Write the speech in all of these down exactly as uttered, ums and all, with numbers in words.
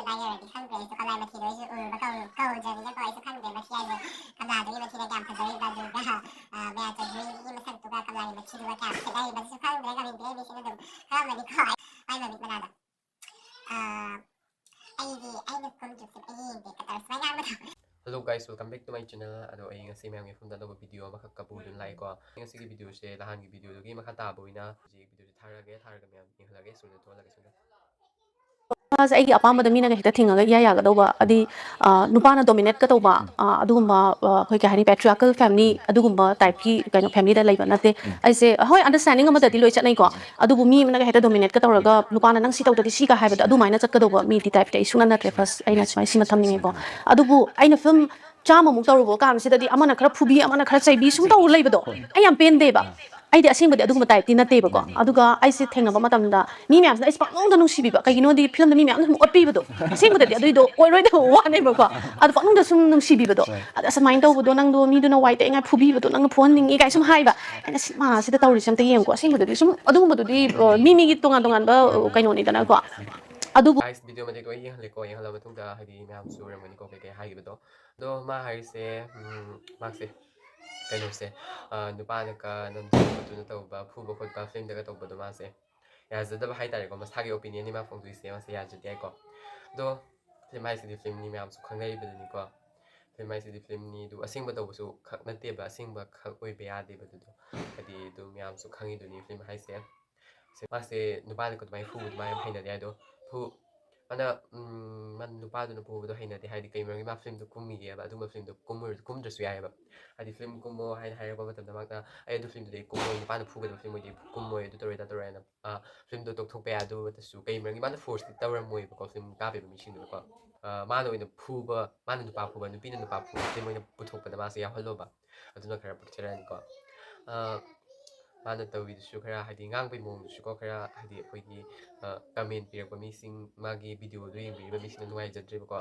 ꯍꯥꯏꯔꯗꯤ ꯈꯪꯗ꯭ꯔꯦ꯫ ꯑꯩꯁꯨ ꯀꯝꯂꯥꯒꯤ ꯃꯊꯤꯗꯣ ꯑꯩꯁꯨ ꯎꯔꯨꯕ ꯀꯧ- ꯀꯧꯗ꯭ꯔꯕꯅꯤꯅꯀꯣ, ꯑꯩꯁꯨ ꯈꯪꯗ꯭ꯔꯦ ꯃꯊꯤ ꯍꯥꯏꯁꯦ꯫ ꯀꯝꯂꯥꯗꯨꯒꯤ ꯃꯊꯤꯅ ꯀꯌꯥꯝ ꯐꯖꯔꯤꯕ, ꯑꯗꯨꯒ, ꯑ, ꯃꯌꯥꯝ ꯆꯧꯙꯨꯔꯤꯒꯤ ꯃꯁꯛꯇꯨꯒ ꯀꯝꯂꯥꯒꯤ ꯃꯊꯤꯗꯨꯒ ꯀꯌꯥꯝ ꯈꯦꯠꯅꯔꯤꯕ, ꯑꯗꯨꯁꯨ ꯈꯪꯗ꯭ꯔꯦ꯫ ꯀꯃꯦꯟ ꯄꯤꯔꯛꯏ ꯃꯤꯁꯤꯅ ꯑꯗꯨꯝ ꯈꯪꯉꯝꯃꯅꯤꯀꯣ꯫ ꯃꯥꯏ ꯃꯃꯤꯠ ꯃꯅꯥꯗꯣ꯫ ꯑ, ꯑꯩꯗꯤ, ꯑꯩꯅ ꯀꯨꯝꯗ꯭ꯔꯤꯕꯁꯦ ꯑꯩ ꯌꯦꯡꯗꯦ ꯀꯇꯔ ꯁꯨꯃꯥꯏꯅ ꯉꯥꯡꯕꯗꯣ꯫ Hello guys, welcome back to my channel. ꯑꯗꯣ ꯑꯩ ꯉꯁꯤ ꯃꯌꯥꯝꯒꯤ ꯃꯐꯝꯗ ꯑꯅꯧꯕ ꯚꯤꯗꯤꯑꯣ ꯑꯃꯈꯛ ꯀꯥꯞꯄꯨꯗꯨꯅ ꯂꯥꯛꯑꯦꯀꯣ꯫ ꯉꯁꯤꯒꯤ ꯚꯤꯗꯤꯑꯣꯁꯦ ꯅꯍꯥꯟꯒꯤ ꯚꯤꯗꯤꯑꯣꯗꯨꯒꯤ ꯃꯈꯥ ꯇꯥꯕ ꯑꯣꯏꯅ ꯍꯧꯖꯤꯛ ꯚꯤꯗꯤꯑꯣꯁꯦ ꯊꯥꯔꯛꯑꯒꯦ, ꯊꯥꯔꯒ ꯃꯌꯥꯝ ꯌꯦꯡꯍꯜꯂꯒꯦ꯫ ꯁ꯭ꯀ꯭ꯔꯤꯟꯗ ꯊꯣꯛꯍꯜꯂꯒꯦ ꯁꯣꯝꯗ꯫ ꯃꯥꯁꯦ ꯑꯩꯒꯤ ꯑꯄꯥꯝꯕꯗ ꯃꯤꯅꯒ ꯍꯦꯛꯇ ꯊꯤꯡꯉꯒ ꯏꯌꯥ ꯌꯥꯒꯗꯧꯕ, ꯑꯗꯤ, ꯑ, ꯅꯨꯄꯥꯅ ꯗꯣꯃꯤꯅꯦꯠꯀ ꯇꯧꯕ, ꯎꯝ꯫ ꯑ, ꯑꯗꯨꯒꯨꯝꯕ, ꯑ, ꯑꯩꯈꯣꯏ ꯀꯩ ꯍꯥꯏꯅꯤ, ꯄꯦꯇ꯭ꯔꯤꯌꯥꯔꯀꯜ ꯐꯦꯃꯤꯂꯤ, ꯎꯝ꯫ ꯑꯗꯨꯒꯨꯝꯕ ꯇꯥꯏꯞꯀꯤ ꯀꯩꯅꯣ ꯐꯦꯃꯤꯂꯤꯗ ꯂꯩꯕ ꯅꯠꯇꯦ꯫ ꯎꯝ꯫ ꯑꯩꯁꯦ, ꯍꯣꯏ, ꯑꯟꯗꯔꯁ꯭ꯇꯦꯟꯗꯤꯡ ꯑꯃꯗꯗꯤ ꯂꯣꯏ ꯆꯠꯅꯩꯀꯣ, ꯎꯝ꯫ ꯑꯗꯨꯕꯨ ꯃꯤ ꯑꯃꯅꯒ ꯍꯦꯛꯇ ꯗꯣꯃꯤꯅꯦꯠꯀ ꯇꯧꯔꯒ, "ꯅꯨꯄꯥꯅ ꯅꯪ ꯁꯤ ꯇꯧꯗꯗꯤ ꯁꯤꯒ" ꯍꯥꯏꯕꯗꯣ ꯑꯗꯨꯃꯥꯏꯅ ꯆꯠꯀꯗꯧꯕ ꯃꯤꯗꯤ ꯇꯥꯏꯞꯇꯤ ꯑꯩ ꯁꯨꯡꯅꯠ ꯅꯠꯇ꯭ꯔꯦ꯫ ꯐꯥꯔꯁ ꯑꯩꯅ ꯁꯨꯃꯥꯏꯅ ꯁꯤꯃ ꯊꯝꯅꯤꯡꯉꯦꯀꯣ꯫ ꯎꯝ꯫ ꯑꯗꯨꯕꯨ ꯑꯩꯅ ꯐꯤꯂꯝ ꯆꯥꯝꯃꯃꯨꯛ ꯇꯧꯔꯨꯕ ꯀꯥꯟꯁꯤꯗꯗꯤ ꯑꯃꯅ ꯈꯔ ꯐꯨꯕꯤ, ꯑꯃꯅ ꯈꯔ ꯆꯩꯕꯤ ꯁꯨꯝ ꯇꯧꯔ ꯂꯩꯕꯗꯣ ꯍꯣꯏ꯫ ꯑꯩ ꯌꯥꯝ ꯄꯦꯟꯗꯦꯕ꯫ ꯑꯥ꯫ ꯑꯩꯗꯤ ꯑꯁꯦꯡꯕꯗꯤ ꯑꯗꯨꯒꯨꯝꯕ ꯇꯥꯏꯞꯇꯤ ꯅꯠꯇꯦꯕꯀꯣ꯫ ꯎꯝ꯫ ꯑꯗꯨꯒ ꯑꯩꯁꯦ ꯊꯦꯡꯅꯕ ꯃꯇꯝꯗ ꯃꯤ ꯃꯌꯥꯝꯁꯤꯅ ꯑꯩꯁꯦ ꯄꯪꯅꯨꯡꯗ ꯅꯨꯡꯁꯤꯕꯤꯕ꯫ ꯀꯩꯒꯤꯅꯣꯗꯤ ꯐꯤꯂꯝꯗ ꯃꯤ ꯃꯌꯥꯝꯅ ꯁꯨꯝ ꯑꯣꯠꯄꯤꯕꯗꯣ꯫ ꯑꯁꯦꯡꯕꯗꯗꯤ ꯑꯗꯨꯏꯗꯣ ꯑꯣꯏꯔꯣꯏꯗꯕ ꯋꯥꯅꯦꯕꯀꯣ꯫ ꯑꯗꯣ ꯄꯪꯅꯨꯡꯗ ꯁꯨꯝ ꯅꯨꯡꯁꯤꯕꯤꯕꯗꯣ꯫ ꯍꯣꯏ꯫ "ꯑꯗ ꯑꯁꯨꯃꯥꯏꯅ ꯇꯧꯕꯗꯣ, ꯅꯪꯗꯣ ꯃꯤꯗꯨꯅ ꯋꯥꯏ ꯇꯩꯉꯥꯏ ꯐꯨꯕꯤꯕꯗꯣ ꯅꯪꯅ ꯐꯨꯍꯟꯅꯤꯡꯉꯤ" ꯀꯥꯏ ꯁꯨꯝ ꯍꯥꯏꯕ꯫ ꯑꯩꯅ, "ꯁꯤ ꯃꯥꯁꯤꯗ ꯇꯧꯔꯤꯁꯦ ꯑꯝꯇ ꯌꯦꯡꯉꯨꯀꯣ꯫ ꯑꯁꯦꯡꯕꯗꯗꯤ ꯁꯨꯝ ꯑꯗꯨꯒꯨꯝꯕꯗꯨꯗꯤ, ꯑ, ꯃꯤ ꯃꯤꯒꯤ ꯇꯣꯉꯥꯟ ꯇꯣꯉꯥꯟꯕ, ꯑ, ꯀꯩꯅꯣꯅꯤꯗꯅꯀꯣ꯫ ꯑꯗꯨꯕꯨ" Guys, ꯚꯤꯗꯤꯑꯣ ꯃꯇꯦꯛꯇꯣ ꯑꯩ ꯌꯦꯡꯍꯜꯂꯦꯀꯣ꯫ ꯌꯦꯡꯍꯜꯂ ꯃꯇꯨꯡꯗ ꯍꯥꯏꯗꯤ ꯃꯌꯥꯝꯁꯨ ꯎꯔꯝꯒꯅꯤꯀꯣ ꯀꯩ ꯀꯩ ꯍꯥꯏꯈꯤꯕꯗꯣ꯫ ꯑꯗꯣ ꯃꯥ ꯍꯥꯏꯔꯤꯁꯦ, ꯎꯝ, ꯃꯥꯁꯦ ꯀꯩꯅꯣꯁꯦ, ꯑ, ꯅꯨꯄꯥꯅꯒ ꯅꯝꯊꯕ ꯈꯣꯠꯇꯅ ꯇꯧꯕ, ꯐꯨꯕ ꯈꯣꯠꯄ ꯐꯤꯂꯝꯗꯒ ꯇꯧꯕꯗꯣ ꯃꯥꯁꯦ ꯌꯥꯖꯗꯕ ꯍꯥꯏꯇꯥꯔꯦꯀꯣ꯫ ꯃꯁꯥꯒꯤ ꯑꯣꯄꯤꯅꯤꯌꯟꯅꯤ ꯃꯥ ꯐꯣꯡꯗꯣꯛꯏꯁꯦ, ꯃꯥꯁꯦ ꯌꯥꯖꯗꯦ ꯍꯥꯏꯀꯣ꯫ ꯑꯗꯣ ꯐꯤꯂꯝ ꯍꯥꯏꯁꯤꯗꯤ ꯐꯤꯂꯝꯅꯤ, ꯃꯌꯥꯝꯁꯨ ꯈꯪꯅꯔꯤꯕꯗꯨꯅꯤꯀꯣ꯫ ꯐꯤꯂꯝ ꯍꯥꯏꯁꯤꯗꯤ ꯐꯤꯂꯝꯅꯤ, ꯑꯗꯨ ꯑꯁꯦꯡꯕ ꯇꯧꯕꯁꯨ ꯈꯛ ꯅꯠꯇꯦꯕ, ꯑꯁꯦꯡꯕ ꯈꯛ ꯑꯣꯏꯕ ꯌꯥꯗꯦꯕ ꯑꯗꯨꯗꯣ꯫ ꯍꯥꯏꯗꯤ ꯑꯗꯨꯝ ꯃꯌꯥꯝꯁꯨ ꯈꯪꯉꯤꯗꯨꯅꯤ ꯐꯤꯂꯝ ꯍꯥꯏꯁꯦ꯫ ꯁꯦ, ꯃꯥꯁꯦ ꯅꯨꯄꯥꯅ ꯑꯗꯨꯃꯥꯏꯅ ꯐꯨꯕꯗꯣ ꯃꯥ ꯌꯥꯝ ꯍꯩꯅꯗꯦ ꯍꯥꯏꯗꯣ꯫ ꯐꯨ-, ꯃꯥꯅ, ꯎꯝ, ꯃꯥ ꯅꯨꯄꯥꯗꯨꯅ ꯐꯨꯕꯗꯣ ꯍꯩꯅꯗꯦ ꯍꯥꯏꯗꯤ ꯀꯩ ꯃꯔꯝꯒꯤ ꯃꯥ ꯐꯤꯂꯝꯗꯣ ꯀꯨꯝꯃꯤꯒꯦꯕ? ꯑꯗꯨꯒꯨꯝꯕ ꯐꯤꯂꯝꯗꯣ ꯀꯨꯝꯃꯨꯔ-, ꯀꯨꯝꯗ꯭ꯔꯁꯨ ꯌꯥꯏꯑꯕ꯫ ꯍꯥꯏꯗꯤ ꯐꯤꯂꯝ ꯀꯨꯝꯃꯣ ꯍꯥꯏꯅ ꯍꯥꯏꯔꯛꯄ ꯃꯇꯝꯗ ꯃꯥꯅ, "ꯑꯩ ꯑꯗꯨ ꯐꯤꯂꯝꯗꯨꯗꯤ ꯑꯩ ꯀꯨꯝꯃꯣꯏ, ꯅꯨꯄꯥꯅ ꯐꯨꯒꯗꯕ ꯐꯤꯂꯝ ꯑꯣꯏꯗꯤ ꯀꯨꯝꯃꯣꯏ, ꯑꯗꯨ ꯇꯧꯔꯣꯏ, ꯑꯗꯥ ꯇꯧꯔꯣꯏ" ꯍꯥꯏꯅ, ꯑ, ꯐꯤꯂꯝꯗꯣ ꯇꯣꯛꯊꯣꯛꯄ ꯌꯥꯏ꯫ ꯑꯗꯨ ꯅꯠꯇ꯭ꯔꯁꯨ ꯀꯩ ꯃꯔꯝꯒꯤ ꯃꯥꯅ ꯐꯣꯔꯁꯇꯤ ꯇꯧꯔꯝꯃꯣꯏꯕꯀꯣ ꯐꯤꯂꯝ ꯀꯥꯞꯄꯤꯕ ꯃꯤꯁꯤꯡꯗꯨꯗꯀꯣ꯫ ꯑ, ꯃꯥꯅ ꯑꯣꯏꯅ ꯐꯨꯕ, ꯃꯥꯅ ꯅꯨꯄꯥ ꯐꯨꯕ, ꯅꯨꯄꯤꯅ ꯅꯨꯄꯥ ꯐꯨꯕ ꯐꯤꯂꯝ ꯑꯣꯏꯅ ꯄꯨꯊꯣꯛꯄꯗ ꯃꯥꯁꯦ ꯌꯥꯎꯍꯜꯂꯣꯕ꯫ ꯑꯗꯨꯅ ꯈꯔ ꯄꯛꯆꯔꯅꯤꯀꯣ꯫ ꯑ, ꯃꯥꯅ ꯇꯧꯔꯤꯗꯨꯁꯨ ꯈꯔ ꯍꯥꯏꯗꯤ ꯉꯥꯡꯕꯩ ꯃꯑꯣꯡꯗꯨꯁꯨꯀꯣ ꯈꯔ ꯍꯥꯏꯗꯤ ꯑꯩꯈꯣꯏꯒꯤ, ꯑ, ꯀꯃꯦꯟ ꯄꯤꯔꯛꯄ ꯃꯤꯁꯤꯡ, ꯃꯥꯒꯤ ꯚꯤꯗꯤꯑꯣꯗꯣ ꯌꯦꯡꯕꯤꯔꯤꯕ ꯃꯤꯁꯤꯡꯅ ꯅꯨꯡꯉꯥꯏꯖꯗ꯭ꯔꯦꯕꯀꯣ꯫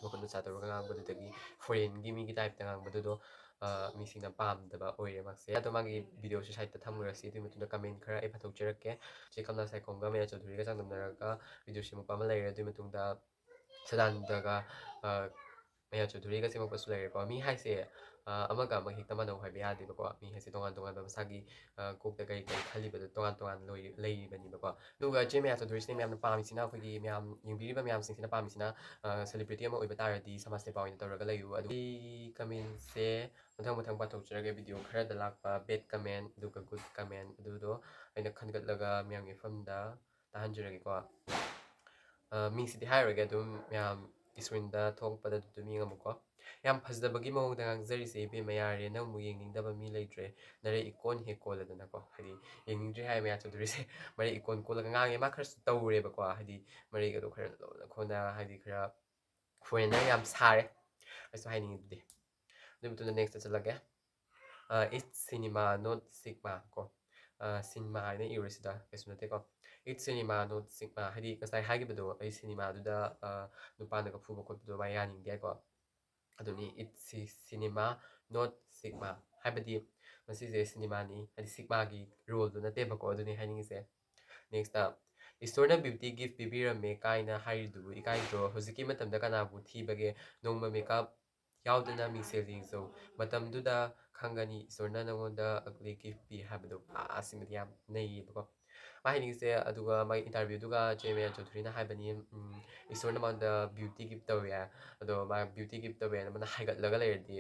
ꯃꯈꯨꯠ ꯃꯁꯥ ꯇꯧꯔꯒ ꯉꯥꯡꯕꯗꯨꯗꯒꯤ ꯐꯣꯔꯦꯟꯒꯤ ꯃꯤꯒꯤ ꯇꯥꯏꯞꯇ ꯉꯥꯡꯕꯗꯨꯗꯣ, ꯑ, ꯃꯤꯁꯤꯡꯅ ꯄꯥꯝꯗꯕ ꯑꯣꯏꯔꯦ ꯃꯥꯁꯦ꯫ ꯑꯗꯣ ꯃꯥꯒꯤ ꯚꯤꯗꯤꯑꯣꯁꯨ ꯁꯥꯏꯠꯇ ꯊꯝꯃꯨꯔꯁꯤ꯫ ꯑꯗꯨꯒꯤ ꯃꯇꯨꯡꯗ ꯀꯃꯦꯟ ꯈꯔ ꯑꯩ ꯄꯥꯊꯣꯛꯆꯔꯛꯀꯦ꯫ ꯁꯤ ꯀꯝꯂꯥ ꯁꯥꯏꯈꯣꯝꯒ ꯃꯌꯥ ꯆꯧꯙꯨꯔꯤꯒ ꯆꯥꯡꯗꯝꯅꯔꯒ ꯚꯤꯗꯤꯑꯣ ꯁꯦꯝꯃꯛꯄ ꯑꯃ ꯂꯩꯔꯦ꯫ ꯑꯗꯨꯒꯤ ꯃꯇꯨꯡꯗ ꯁꯗꯥꯅꯟꯗꯒ ꯃꯌꯥ ꯆꯧꯙꯨꯔꯤꯒ ꯁꯦꯝꯃꯛꯄꯁꯨ ꯂꯩꯔꯦꯀꯣ꯫ ꯃꯤ ꯍꯥꯏꯁꯦ ꯑꯃꯒ ꯑꯃꯒ ꯍꯦꯛꯇ ꯃꯥꯟꯅꯧ ꯍꯥꯏꯕ ꯌꯥꯗꯦꯕꯀꯣ꯫ ꯃꯤ ꯍꯥꯏꯁꯦ ꯇꯣꯉꯥꯟ ꯇꯣꯉꯥꯟꯕ ꯃꯁꯥꯒꯤ ꯀꯣꯛꯇ ꯀꯔꯤ ꯀꯔꯤ ꯈꯜꯂꯤꯕꯗꯣ ꯇꯣꯉꯥꯟ ꯇꯣꯉꯥꯟ ꯂꯩꯔꯤꯕꯅꯦꯕꯀꯣ꯫ ꯑꯗꯨꯒ ꯆꯦ ꯃꯌꯥ ꯆꯧꯙꯨꯔꯤꯁꯤꯅ ꯃꯌꯥꯝꯅ ꯄꯥꯝꯃꯤꯁꯤꯅ, ꯑꯩꯈꯣꯏꯒꯤ ꯃꯌꯥꯝ ꯌꯦꯡꯕꯤꯔꯤꯕ ꯃꯌꯥꯝꯁꯤꯡꯁꯤꯅ ꯄꯥꯝꯃꯤꯁꯤꯅ ꯁꯦꯂꯤꯕ꯭ꯔꯤꯇꯤ ꯑꯃ ꯑꯣꯏꯕ ꯇꯥꯔꯗꯤ ꯁꯃꯥꯖ ꯁꯦꯕꯥ ꯑꯣꯏꯅ ꯇꯧꯔꯒ ꯂꯩꯌꯨ꯫ ꯑꯗꯨꯒꯤ ꯀꯃꯦꯟꯁꯦ ꯃꯊꯪ ꯃꯊꯪ ꯄꯥꯊꯣꯛꯆꯔꯒꯦ꯫ ꯚꯤꯗꯤꯑꯣ ꯈꯔꯗ ꯂꯥꯛꯄ ꯕꯦꯗ ꯀꯃꯦꯟ ꯑꯗꯨꯒ ꯒꯨꯗ ꯀꯃꯦꯟ ꯑꯗꯨꯗꯣ ꯑꯩꯅ ꯈꯟꯒꯠꯂꯒ ꯃꯌꯥꯝꯒꯤ ꯃꯐꯝꯗ ꯇꯥꯍꯟꯖꯔꯒꯦꯀꯣ꯫ ꯃꯤꯡꯁꯤꯗꯤ ꯍꯥꯏꯔꯔꯣꯏꯒꯦ, ꯑꯗꯨꯝ ꯃꯌꯥꯝ ꯏꯁꯀ꯭ꯔꯤꯟꯗ ꯊꯣꯛꯄꯗ ꯑꯗꯨꯝ ꯌꯦꯡꯉꯝꯃꯨꯀꯣ꯫ ꯌꯥꯝ ꯐꯖꯕꯒꯤ ꯃꯑꯣꯡꯗ ꯉꯥꯡꯖꯔꯤꯁꯦ ꯏꯕꯦꯝꯃ, ꯌꯥꯔꯦ, ꯅꯪꯕꯨ ꯌꯦꯡꯅꯤꯡꯗꯕ ꯃꯤ ꯂꯩꯇ꯭ꯔꯦ, ꯅꯔꯦ ꯏꯀꯣꯟ ꯍꯦꯛ ꯀꯣꯜꯂꯗꯅꯀꯣ꯫ ꯍꯥꯏꯗꯤ ꯌꯦꯡꯅꯤꯡꯗ꯭ꯔꯦ ꯍꯥꯏ ꯃꯌꯥ ꯆꯧꯙꯨꯔꯤꯁꯦ꯫ ꯃꯔꯩ ꯏꯀꯣꯟ ꯀꯣꯜꯂꯒ ꯉꯥꯡꯉꯦ꯫ ꯃꯥ ꯈꯔꯁꯨ ꯇꯧꯔꯦꯕꯀꯣ, ꯍꯥꯏꯗꯤ ꯃꯔꯩꯒꯗꯣ ꯈꯔ ꯂꯣꯟꯅ ꯈꯣꯟꯅ ꯍꯥꯏꯗꯤ ꯈꯔ ꯐꯣꯔꯦꯟꯅꯔ ꯌꯥꯝ ꯁꯥꯔꯦ꯫ ꯑꯩꯁꯨ ꯍꯥꯏꯅꯤꯡꯉꯤꯗꯨꯗꯤ꯫ ꯑꯗꯨꯒꯤ ꯃꯇꯨꯡꯗ ꯅꯦꯛꯁꯇ ꯆꯠꯂꯒꯦ꯫ It's cinema, not sigma ꯀꯣ꯫ ꯁꯤꯅꯦꯃꯥ ꯍꯥꯏꯅ ꯏꯔꯨꯔꯤꯁꯤꯗ ꯀꯩꯁꯨ ꯅꯠꯇꯦꯀꯣ꯫ It's cinema, not sigma, ꯍꯥꯏꯗꯤ ꯉꯁꯥꯏ ꯍꯥꯏꯈꯤꯕꯗꯣ, ꯑꯩ ꯁꯤꯅꯦꯃꯥꯗꯨꯗ ꯅꯨꯄꯥꯅꯒ ꯐꯨꯕ ꯈꯣꯠꯄꯗꯣ ꯃꯥ ꯌꯥꯅꯤꯡꯗꯦ ꯍꯥꯏꯀꯣ꯫ ꯑꯗꯨꯅꯤ, it's cinema, not sigma, ꯍꯥꯏꯕꯗꯤ ꯃꯁꯤꯁꯦ ꯁꯤꯅꯦꯃꯥꯅꯤ, ꯍꯥꯏꯗꯤ ꯁꯤꯒꯃꯥꯒꯤ ꯔꯣꯜꯗꯨ ꯅꯠꯇꯦꯕꯀꯣ꯫ ꯑꯗꯨꯅꯤ ꯍꯥꯏꯅꯤꯡꯉꯤꯁꯦ꯫ ꯅꯦꯛꯁꯇ, ꯏꯁꯣꯔꯅ ꯕ꯭ꯌꯨꯇꯤ ꯒꯤꯐ ꯄꯤꯕꯤꯔꯝꯃꯦ ꯀꯥꯏꯅ ꯍꯥꯏꯔꯤꯗꯨꯕꯨ ꯏꯀꯥꯏꯗ꯭ꯔꯣ? ꯍꯧꯖꯤꯛꯀꯤ ꯃꯇꯝꯗ ꯀꯅꯥꯕꯨ ꯊꯤꯕꯒꯦ? ꯅꯣꯡꯃ ꯃꯦꯀꯞ ꯌꯥꯎꯗꯅ ꯃꯤꯡꯁꯦꯜ ꯌꯦꯡꯖꯧ꯫ ꯃꯇꯝꯗꯨꯗ ꯈꯪꯒꯅꯤ ꯏꯁꯣꯔꯅ ꯅꯉꯣꯟꯗ ugly gift ꯄꯤ ꯍꯥꯏꯕꯗꯣ꯫ ꯑꯥ, ꯑꯁꯤꯃꯗꯤ ꯌꯥꯝ ꯅꯩꯌꯦꯕꯀꯣ꯫ ꯃꯥ ꯍꯥꯏꯅꯤꯡꯉꯤꯁꯦ, ꯑꯗꯨꯒ ꯃꯥꯒꯤ ꯏꯟꯇꯔꯚ꯭ꯌꯨꯗꯨꯒ ꯆꯦ ꯃꯌꯥ ꯆꯧꯙꯨꯔꯤꯅ ꯍꯥꯏꯕꯅꯤ, ꯎꯝ, ꯏꯁꯣꯔꯅ ꯃꯉꯣꯟꯗ ꯕ꯭ꯌꯨꯇꯤ ꯒꯤꯐ ꯇꯧꯋꯦ, ꯑꯗꯣ ꯃꯥ ꯕ꯭ꯌꯨꯇꯤ ꯒꯤꯐ ꯇꯧꯋꯦꯅ ꯃꯥꯅ ꯍꯥꯏꯒꯠꯂꯒ ꯂꯩꯔꯗꯤ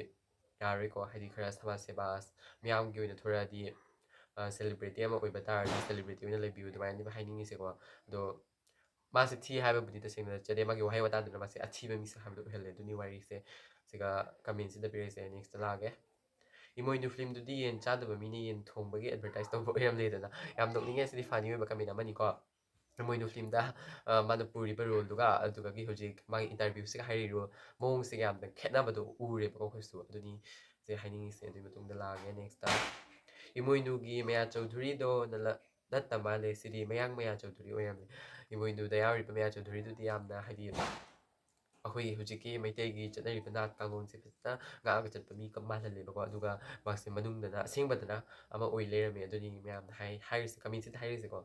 ꯌꯥꯔꯣꯏꯀꯣ꯫ ꯍꯥꯏꯗꯤ ꯈꯔ ꯁꯃꯥꯖ ꯁꯦꯕꯥ ꯃꯤꯌꯥꯝꯒꯤ ꯑꯣꯏꯅ ꯊꯣꯔꯛꯑꯗꯤ, ꯁꯦꯂꯤꯕ꯭ꯔꯤꯇꯤ ꯑꯃ ꯑꯣꯏꯕ ꯇꯥꯔꯗꯤ ꯁꯦꯂꯤꯕ꯭ꯔꯤꯇꯤ ꯑꯣꯏꯅ ꯂꯩꯕꯤꯌꯨ ꯑꯗꯨꯃꯥꯏꯅꯗꯤ ꯍꯥꯏꯅꯤꯡꯉꯤꯁꯦꯀꯣ꯫ ꯑꯗꯣ ꯃꯥꯁꯦ ꯊꯤ ꯍꯥꯏꯕꯕꯨꯗꯤ ꯇꯁꯦꯡꯅ ꯅꯠꯆꯗꯦ, ꯃꯥꯒꯤ ꯋꯥꯍꯩ ꯋꯥꯇꯥꯗꯨꯅ ꯃꯥꯁꯦ ꯑꯊꯤꯕ ꯃꯤꯁꯛ ꯍꯥꯏꯕꯗꯣ ꯑꯣꯏꯍꯜꯂꯦ꯫ ꯑꯗꯨꯅꯤ ꯋꯥꯔꯤꯁꯦ꯫ ꯁꯤꯒ ꯀꯃꯦꯟꯁꯤꯗ ꯄꯤꯔꯛꯏꯁꯦ꯫ ꯅꯦꯛꯁꯇ ꯂꯥꯛꯑꯒꯦ꯫ ꯏꯃꯣꯏꯅꯨ ꯐꯤꯂꯝꯗꯨꯗꯤ ꯌꯦꯟ ꯆꯥꯗꯕ ꯃꯤꯅ ꯌꯦꯟ ꯊꯣꯡꯕꯒꯤ ꯑꯦꯗꯚꯔꯇꯥꯏꯁ ꯇꯧꯕ ꯑꯣꯏꯔꯝꯂꯦꯗꯅ꯫ ꯌꯥꯝ ꯅꯣꯛꯅꯤꯡꯉꯦ, ꯁꯤꯗꯤ ꯐꯅꯤ ꯑꯣꯏꯕ ꯀꯃꯦꯟ ꯑꯃꯅꯤꯀꯣ꯫ ꯏꯃꯣꯏꯅꯨ ꯐꯤꯂꯝꯗ, ꯑ, ꯃꯥꯅ ꯄꯨꯔꯤꯕ ꯔꯣꯜꯗꯨꯒ ꯑꯗꯨꯗꯒꯤ ꯍꯧꯖꯤꯛ ꯃꯥꯒꯤ ꯏꯟꯇꯔꯚ꯭ꯌꯨꯁꯤꯒ ꯍꯥꯏꯔꯤꯕ ꯃꯑꯣꯡꯁꯤꯒ ꯌꯥꯝꯅ ꯈꯦꯠꯅꯕꯗꯣ ꯎꯔꯦꯕꯀꯣ ꯑꯩꯈꯣꯏꯁꯨ꯫ ꯑꯗꯨꯅꯤ ꯁꯦ ꯍꯥꯏꯅꯤꯡꯉꯤꯁꯦ꯫ ꯑꯗꯨꯒꯤ ꯃꯇꯨꯡꯗ ꯂꯥꯛꯑꯒꯦ ꯅꯦꯛꯁꯇ꯫ ꯏꯃꯣꯏꯅꯨꯒꯤ ꯃꯌꯥ ꯆꯧꯙꯨꯔꯤꯗꯣ ꯅꯂ-, ꯅꯠꯇ ꯃꯥꯜꯂꯦ, ꯁꯤꯗꯤ ꯃꯌꯥꯡ ꯃꯌꯥ ꯆꯧꯙꯨꯔꯤ ꯑꯣꯏꯔꯝꯃꯦ꯫ ꯏꯃꯣꯏꯅꯨꯗ ꯌꯥꯎꯔꯤꯕ ꯃꯌꯥ ꯆꯧꯙꯨꯔꯤꯗꯨꯗꯤ ꯌꯥꯝꯅ, ꯍꯥꯏꯗꯤ, ꯑꯩꯈꯣꯏ ꯍꯧꯖꯤꯛꯀꯤ ꯃꯩꯇꯩꯒꯤ ꯆꯠꯅꯔꯤꯕ ꯅꯥꯠ ꯀꯥꯡꯂꯣꯟꯁꯦ ꯐꯖꯅ ꯉꯥꯛꯑꯒ ꯆꯠꯄ ꯃꯤ ꯀ-, ꯃꯥꯜꯍꯜꯂꯦꯕꯀꯣ꯫ ꯑꯗꯨꯒ ꯃꯥꯁꯦ ꯃꯅꯨꯡꯗꯅ, ꯑꯁꯦꯡꯕꯗꯅ ꯑꯃ ꯑꯣꯏ ꯂꯩꯔꯝꯃꯦ꯫ ꯑꯗꯨꯅꯤ ꯃꯌꯥꯝꯅ ꯍꯥꯏ-, ꯍꯥꯏꯔꯤꯁꯦ, ꯀꯃꯦꯟꯁꯤꯗ ꯍꯥꯏꯔꯤꯁꯦꯀꯣ꯫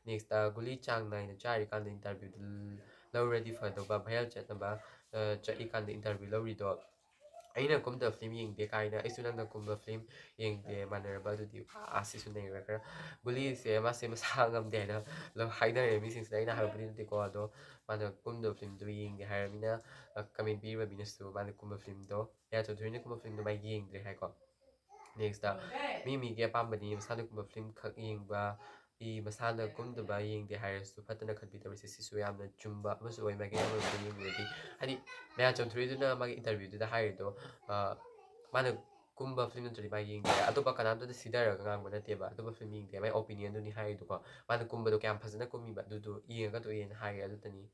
ꯅꯦꯛꯁꯇ, ꯒꯨꯂꯤ ꯆꯥꯡ ꯅꯥꯏꯅ ꯆꯥꯔꯤꯀꯥꯟꯗ ꯏꯟꯇꯔꯚ꯭ꯌꯨꯗ ꯂ-, ꯂꯧꯔꯗꯤ ꯐꯗꯧꯕ, viral ꯆꯠꯅꯕ ꯆꯠꯂꯤꯀꯥꯟꯗ interview ꯂꯧꯔꯤꯗꯣ꯫ ꯑꯩꯅ ꯀꯨꯝꯗꯕ film ꯌꯦꯡꯗꯦ ꯀꯥꯏꯅ, ꯑꯩꯁꯨ ꯅꯪꯅ ꯀꯨꯝꯕ film ꯌꯦꯡꯗꯦ ꯃꯥꯟꯅꯔꯕ, ꯑꯗꯨꯗꯤ ꯑꯁꯤꯁꯨ ꯅꯩꯔꯦ ꯈꯔ꯫ ꯒꯨꯂꯤꯁꯦ ꯃꯥꯁꯦ ꯃꯁꯥ ꯉꯝꯗꯦ ꯍꯥꯏꯅ ꯍꯥꯏꯅꯔꯦ ꯃꯤꯁꯤꯡꯁꯤꯅ꯫ ꯑꯩꯅ ꯍꯥꯏꯕꯕꯨꯗꯤ ꯅꯠꯇꯦꯀꯣ, ꯑꯗꯣ ꯃꯥꯅ ꯀꯨꯝꯗꯕ film ꯗꯨ ꯌꯦꯡꯗꯦ ꯍꯥꯏꯔꯕꯅꯤꯅ, comment ꯄꯤꯔꯤꯕ ꯃꯤꯅꯁꯨ ꯃꯥꯅ ꯀꯨꯝꯕ film ꯗꯣ, ꯃꯌꯥꯆꯧ ꯊꯣꯏꯅ ꯀꯨꯝꯕ film ꯗꯣ ꯃꯥ ꯌꯦꯡꯗ꯭ꯔꯦ ꯍꯥꯏꯀꯣ꯫ Next ꯇ, ꯃꯤ ꯃꯤꯒꯤ ꯑꯄꯥꯝꯕꯅꯤ, ꯃꯁꯥꯅ ꯀꯨꯝꯕ film ꯈꯛ ꯌꯦꯡꯕ, ꯃꯤ ꯃꯁꯥꯅ ꯀꯨꯝꯗꯕ ꯌꯦꯡꯗꯦ ꯍꯥꯏꯔꯁꯨ ꯐꯠꯇꯅ ꯈꯟꯕꯤ ꯇꯧꯔꯤꯁꯦ, ꯁꯤꯁꯨ ꯌꯥꯝꯅ ꯆꯨꯝꯕ ꯑꯃꯁꯨ ꯑꯣꯏ꯫ ꯃꯥꯒꯤ ꯑꯃꯔꯣꯝꯗ ꯌꯦꯡꯕꯗꯗꯤ, ꯍꯥꯏꯗꯤ, ꯃꯌꯥꯆꯧ ꯊꯣꯏꯗꯨꯅ ꯃꯥꯒꯤ interview ꯗꯨꯗ ꯍꯥꯏꯔꯤꯗꯣ, ꯃꯥꯅ ꯀꯨꯝꯕ film ꯅꯠꯇ꯭ꯔꯗꯤ ꯃꯥ ꯌꯦꯡꯗꯦ꯫ ꯑꯇꯣꯞꯄ ꯀꯅꯥꯝꯇꯗ ꯁꯤꯊꯔꯒ ꯉꯥꯡꯕ ꯅꯠꯇꯦꯕ, ꯑꯇꯣꯞꯄ film ꯌꯦꯡꯗꯦ, ꯃꯥꯏ opinion ꯗꯨꯅꯤ ꯍꯥꯏꯔꯤꯗꯣꯀꯣ꯫ ꯃꯥꯅ ꯀꯨꯝꯕꯗꯣ ꯀꯌꯥꯝ ꯐꯖꯅ ꯀꯨꯝꯃꯤꯕ, ꯑꯗꯨꯗꯣ ꯌꯦꯡꯉꯒ ꯇꯣꯛꯑꯦꯅ ꯍꯥꯏꯔꯦ꯫ ꯑꯗꯨꯇꯅꯤ꯫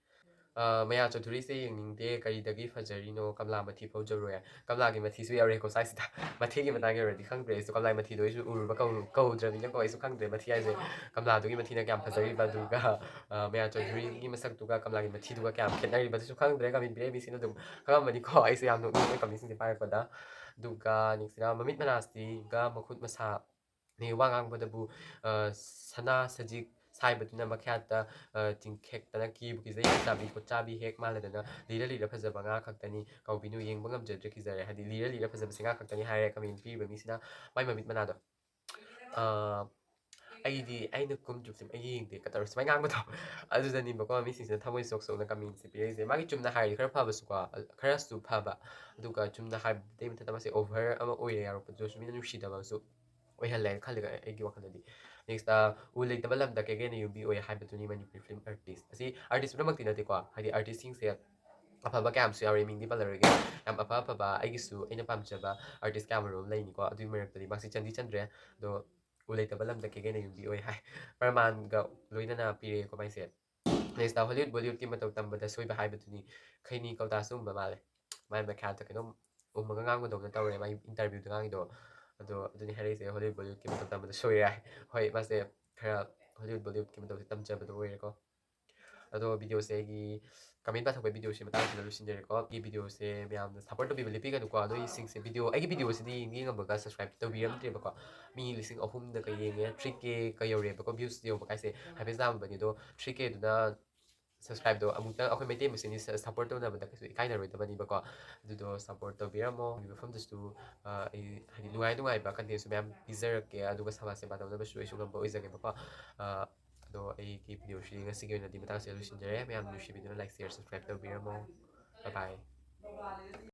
ꯃꯌꯥꯆꯧ ꯊꯣꯏꯁꯦ ꯌꯦꯡꯅꯤꯡꯗꯦ, ꯀꯔꯤꯗꯒꯤ ꯐꯖꯔꯤꯅꯣ, ꯀꯃꯂꯥ ꯃꯊꯤ ꯐꯥꯎ ꯖꯔꯣꯏ꯫ ꯀꯃꯂꯥꯒꯤ ꯃꯊꯤꯁꯨ ꯌꯥꯎꯔꯦꯀꯣ ꯁ꯭ꯋꯥꯏꯁꯤꯗ꯫ ꯃꯊꯤꯒꯤ ꯃꯇꯥꯡ ꯌꯧꯔꯗꯤ ꯈꯪꯗ꯭ꯔꯦ ꯑꯩꯁꯨ, ꯀꯃꯂꯥꯒꯤ ꯃꯊꯤꯗꯣ ꯑꯩꯁꯨ ꯎꯔꯨꯕ ꯀꯧ-, ꯀꯧꯗ꯭ꯔꯕꯅꯤꯅꯀꯣ, ꯑꯩꯁꯨ ꯈꯪꯗ꯭ꯔꯦ ꯃꯊꯤ ꯍꯥꯏꯁꯦ꯫ ꯀꯃꯂꯥꯗꯨꯒꯤ ꯃꯊꯤꯅ ꯀꯌꯥꯝ ꯐꯖꯔꯤꯕ, ꯑꯗꯨꯒ, ꯑ, ꯃꯌꯥꯆꯧ ꯊꯣꯏꯒꯤ ꯃꯁꯛꯇꯨꯒ ꯀꯃꯂꯥꯒꯤ ꯃꯊꯤꯗꯨꯒ ꯀꯌꯥꯝ ꯈꯦꯠꯅꯔꯤꯕ, ꯑꯗꯨꯁꯨ ꯈꯪꯗ꯭ꯔꯦ꯫ Comment ꯄꯤꯔꯛꯏ ꯃꯤꯁꯤꯅ ꯑꯗꯨꯝ ꯈꯪꯉꯝꯃꯅꯤꯀꯣ, ꯑꯩꯁꯨ ꯌꯥꯝ ꯅꯣꯛꯅꯤꯡꯉꯦ comment ꯁꯤꯡꯁꯦ ꯄꯥꯔꯛꯄꯗ꯫ ꯑꯗꯨꯒ next ꯁꯤꯅ ꯃꯃꯤꯠ ꯃꯅꯥꯁꯤꯒ ꯃꯈꯨꯠ ꯃꯁꯥ ꯅꯦ, ꯋꯥ ꯉꯥꯡꯕꯗꯕꯨ, ꯑ, ꯁꯅꯥ ꯁꯖꯤꯛ ꯁꯥꯏꯕꯗꯨꯅ ꯃꯈ꯭ꯌꯥꯠꯇ, ꯑ, ꯆꯤꯡꯈꯦꯛꯇꯅ ꯀꯤꯕꯨ ꯀꯤꯖꯩ꯫ ꯆꯥꯕꯤ ꯈꯨꯠꯆꯥꯕꯤ ꯍꯦꯛ ꯃꯥꯜꯂꯗꯅ ꯂꯤꯔ ꯂꯤꯔ ꯐꯖꯕ ꯉꯥ ꯈꯛꯇꯅꯤ꯫ ꯀꯧꯕꯤꯅꯨ ꯌꯦꯡꯕ ꯉꯝꯖꯗ꯭ꯔꯦ ꯀꯤꯖꯔꯦ꯫ ꯍꯥꯏꯗꯤ ꯂꯤꯔ ꯂꯤꯔ ꯐꯖꯕꯁꯦ ꯉꯥ ꯈꯛꯇꯅꯤ ꯍꯥꯏꯔꯦ comment ꯄꯤꯔꯤꯕ ꯃꯤꯁꯤꯅ꯫ ꯃꯥꯏ ꯃꯃꯤꯠ ꯃꯅꯥꯗꯣ꯫ ꯑ, ꯑꯩꯗꯤ ꯑꯩꯅ ꯀꯨꯝꯗ꯭ꯔꯤꯕ film ꯑꯩ ꯌꯦꯡꯗꯦ ꯀ ꯇꯧꯔ ꯁꯨꯃꯥꯏꯅ ꯉꯥꯡꯕꯗꯣ꯫ ꯑꯗꯨꯗꯅꯤꯕꯀꯣ ꯃꯤꯁꯤꯡꯁꯤꯅ ꯊꯃꯣꯏ ꯁꯣꯛ ꯁꯣꯛꯅ comment ꯁꯦ ꯄꯤꯔꯛꯏꯁꯦ꯫ ꯃꯥꯒꯤ ꯆꯨꯝꯅ ꯍꯥꯏꯔꯗꯤ ꯈꯔ ꯐꯕꯁꯨꯀꯣ, ꯈꯔꯁꯨ ꯐꯕ꯫ ꯑꯗꯨꯒ ꯆꯨꯝꯅ ꯍꯥꯏꯕꯗꯩ ꯃꯊꯛꯇ ꯃꯥꯁꯦ over ꯑꯃ ꯑꯣꯏꯔꯦ ꯌꯥꯎꯔꯛꯄꯗꯨꯁꯨ ꯃꯤꯅ ꯅꯨꯡꯁꯤꯗꯕꯁꯨ ꯑꯣꯏꯍꯜꯂꯦꯅ ꯈꯜꯂꯦ ꯑꯩꯒꯤ ꯋꯥꯈꯜꯗꯗꯤ꯫ Next ꯇ, ꯎ ꯂꯩꯇꯕ ꯂꯝꯗ ꯀꯦꯒꯦꯅ ꯌꯨꯝꯕꯤ ꯑꯣꯏ ꯍꯥꯏꯕꯗꯨꯅꯤ ꯃꯅꯤꯄꯨꯔꯤ film artist꯫ ꯑꯁꯤ artist ꯄꯨꯝꯅꯃꯛꯇꯤ ꯅꯠꯇꯦꯀꯣ, ꯍꯥꯏꯗꯤ artist ꯁꯤꯡꯁꯦ ꯑꯐꯕ ꯀꯌꯥ ꯑꯃꯁꯨ ꯌꯥꯎꯔꯤ, ꯃꯤꯡꯗꯤ ꯄꯜꯂꯔꯣꯏꯒꯦ꯫ ꯌꯥꯝ ꯑꯐ ꯑꯐꯕ ꯑꯩꯒꯤꯁꯨ ꯑꯩꯅ ꯄꯥꯝꯖꯕ artist ꯀꯌꯥ ꯃꯔꯨꯝ ꯑꯃ ꯂꯩꯅꯤꯀꯣ, ꯑꯗꯨꯒꯤ ꯃꯔꯛꯇꯗꯤ ꯃꯥꯁꯤ ꯆꯟꯗꯤ ꯆꯟꯗ꯭ꯔꯦ, ꯑꯗꯣ ꯎ ꯂꯩꯇꯕ ꯂꯝꯗ ꯀꯦꯒꯦꯅ ꯌꯨꯝꯕꯤ ꯑꯣꯏ ꯍꯥꯏ꯫ ꯄ꯭ꯔꯃꯥꯟꯒ ꯂꯣꯏꯅꯅ ꯄꯤꯔꯛꯑꯦꯀꯣ ꯃꯥꯏꯁꯦ꯫ Next ꯇ, Hollywood Bollywood ꯀꯤ ꯃꯇꯧ ꯇꯝꯕꯗ ꯁꯣꯏꯕ ꯍꯥꯏꯕꯗꯨꯅꯤ꯫ ꯈꯩꯅꯤ ꯀꯧꯇꯥꯁꯨ ꯎꯝꯕ ꯃꯥꯜꯂꯦ꯫ ꯃꯥꯏ ꯃꯈꯥꯗ ꯀꯩꯅꯣꯝ ꯎꯝꯃꯒ ꯉꯥꯡꯕꯗꯧꯅ ꯇꯧꯔꯦ ꯃꯥꯏ interview ꯗ ꯉꯥꯡꯉꯤꯗꯣ꯫ ꯑꯗꯣ ꯑꯗꯨꯅꯤ ꯍꯥꯏꯔꯛꯏꯁꯦ, Hollywood Bollywood ꯀꯤ ꯃꯇꯧ ꯇꯝꯕꯗ ꯁꯣꯏꯔꯦ ꯍꯥꯏ꯫ ꯍꯣꯏ, ꯃꯥꯁꯦ ꯈꯔ Hollywood Bollywood ꯀꯤ ꯃꯇꯧꯁꯦ ꯇꯝꯖꯕꯗꯣ ꯑꯣꯏꯔꯦꯀꯣ꯫ ꯑꯗꯣ video ꯁꯦ ꯑꯩꯒꯤ comment ꯄꯥꯊꯣꯛꯄꯒꯤ video ꯁꯦ ꯃꯇꯥꯡꯁꯤꯗ ꯂꯣꯏꯁꯤꯟꯖꯔꯦꯀꯣ꯫ ꯑꯩꯒꯤ video ꯁꯦ ꯃꯌꯥꯝꯅ support ꯇꯧꯕꯤꯕ ꯂꯦꯞꯄꯤꯒꯅꯨꯀꯣ꯫ ꯑꯗꯣ ꯑꯩꯁꯤꯡꯁꯦ video, ꯑꯩꯒꯤ video ꯁꯤꯗꯤ ꯌꯦꯡꯉꯝꯃꯒ subscribe ꯇꯧꯕꯤꯔꯝꯗ꯭ꯔꯦꯕꯀꯣ꯫ ꯃꯤ ꯂꯤꯁꯤꯡ ꯑꯍꯨꯝꯗ ꯀꯩ ꯌꯦꯡꯉꯦ, three K ꯀꯩ ꯌꯧꯔꯦꯕꯀꯣ, views ꯌꯧꯕ ꯀꯥꯏꯁꯦ ꯍꯥꯏꯐꯦꯠ ꯌꯥꯝꯕꯅꯤ꯫ ꯑꯗꯣ three K ꯗꯨꯅ subscribeꯗꯣ ꯑꯃꯨꯛꯇꯪ ꯑꯩꯈꯣꯏ ꯃꯩꯇꯩ ꯃꯁꯦꯟꯒꯤ ꯁ-, support ꯇꯧꯅꯕꯗ ꯀꯩꯁꯨ ꯏꯀꯥꯏꯅꯔꯣꯏꯗꯕꯅꯤꯕꯀꯣ꯫ ꯑꯗꯨꯗꯣ support ꯇꯧꯕꯤꯔꯝꯃꯣ꯫ ꯃꯐꯝꯗꯨꯁꯨ, ꯑ, ꯑꯩ ꯍꯥꯏꯗꯤ ꯅꯨꯡꯉꯥꯏ ꯅꯨꯡꯉꯥꯏꯕ contentꯁꯨ ꯃꯌꯥꯝ ꯄꯤꯖꯔꯛꯀꯦ, ꯑꯗꯨꯒ ꯁꯃꯥꯖ ꯁꯦꯕꯥ ꯇꯧꯅꯕꯁꯨ ꯑꯩꯁꯨ ꯉꯝꯕ ꯑꯣꯏꯖꯒꯦꯕꯀꯣ꯫ ꯑ, ꯑꯗꯣ ꯑꯩꯒꯤ videoꯁꯤ ꯉꯁꯤꯒꯤ ꯑꯣꯏꯅꯗꯤ ꯃꯇꯥꯡꯁꯤꯗ ꯂꯣꯏꯁꯤꯟꯖꯔꯦ꯫ ꯃꯌꯥꯝ ꯅꯨꯡꯁꯤꯕꯤꯗꯨꯅ like, share, subscribe ꯇꯧꯕꯤꯔꯝꯃꯣ꯫ Bye bye꯫